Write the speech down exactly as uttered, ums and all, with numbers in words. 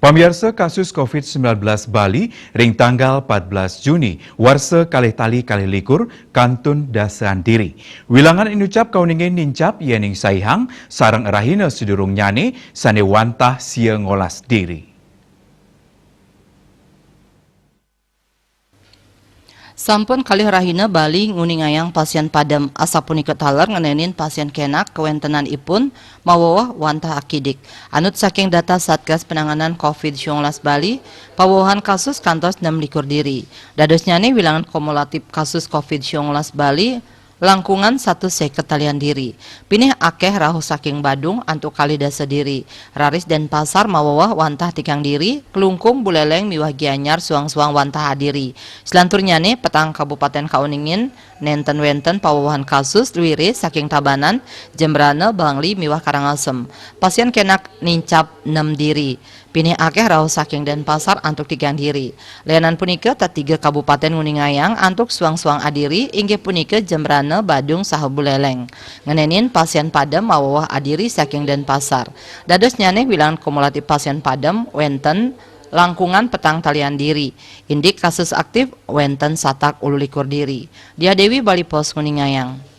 Pamiarsa, kasus covid sembilan belas Bali ring tanggal empat belas Juni warsa kalih tali kalih likur kantun dasaan diri. Wilangan inucap kauningin nincap yening saihang sareng rahina sadurungnyane sane wantah sia ngolas diri. Sampun kalih rahina Bali nguningayang pasien padem, asapunika taler ngenenin pasien kenak kawentenanipun maweweh wantah akidik. Anut saking data Satgas Penanganan covid sembilan belas Bali, pawewehan kasus kantos enam likur diri. Dadosnyane wilangan kumulatif kasus covid sembilan belas Bali langkungan satus seket talian diri. Pinih akeh rauh saking Badung antuk kalih dasa diri. Raris Denpasar maweweh wantah tigang diri, Klungkung, Buleleng miwah Gianyar suang-suang wantah adiri. Selanturnyane petang kabupaten kauningin nenten wenten pawewehan kasus luire saking Tabanan, Jembrana, Bangli miwah Karangasem. Pasien kenak nincap enam diri. Pinih akeh rauh saking Denpasar antuk tigang diri. Lianan punika, tetiga kabupaten nguningayang antuk suang-suang adiri, inggih punika Jembrana, Badung, saha Buleleng. Ngenenin pasien padem maweweh adiri saking Denpasar. Dadosnyane wilangan kumulatif pasien padem wenten langkungan petang talian diri. Indik kasus aktif wenten satak ulu likur diri. Diah Dewi, Bali Post, nguningayang.